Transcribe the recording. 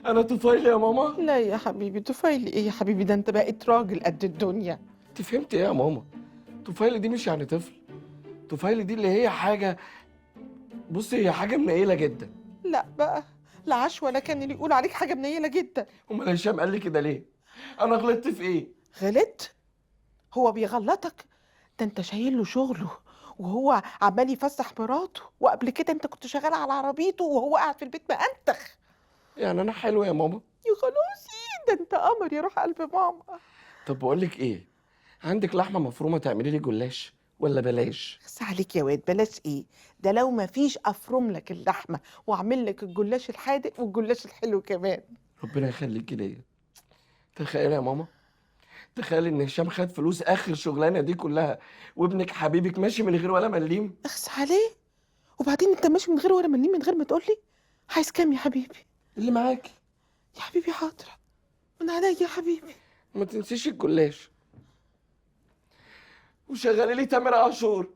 انا طفيلي يا ماما؟ لا يا حبيبي، طفيلي ايه يا حبيبي؟ ده انت بقيت راجل قد الدنيا. انت فهمت ايه يا ماما؟ طفيلي دي مش يعني طفل، طفيلي دي اللي هي حاجة، بصي هي حاجة منيله جدا. لا بقى، لا عاش ولا كان اللي يقول عليك حاجة منيله جدا. امال هشام قال لي كده ليه؟ انا غلطت في ايه؟ غلطت؟ هو بيغلطك؟ ده انت شايل له شغله وهو عمال يفسح مراته، وقبل كده انت كنت شغال على عربيته وهو قاعد في البيت مأنتخ. يعني انا حلو يا ماما؟ يا خلاصي، ده انت قمر يا روح قلب ماما. طب بقول لك ايه، عندك لحمه مفرومه تعملي لي جلاش ولا بلاش؟ بس عليك يا واد، بلاش ايه؟ ده لو ما فيش افرم لك اللحمة واعمل لك الجلاش الحادق والجلاش الحلو كمان. ربنا يخليكي ليا. تخيلي يا ماما، تخيلي ان هشام خد فلوس اخر شغلانة دي كلها وابنك حبيبك ماشي من غير ولا مليم. اخس عليه. وبعدين انت ماشي من غير ولا مليم من غير ما تقول لي عايز كام يا حبيبي؟ اللي معاكي يا حبيبي. حاضر، من عليا يا حبيبي. ما تنسيش الجلاش، وشغلي لي تامر عاشور.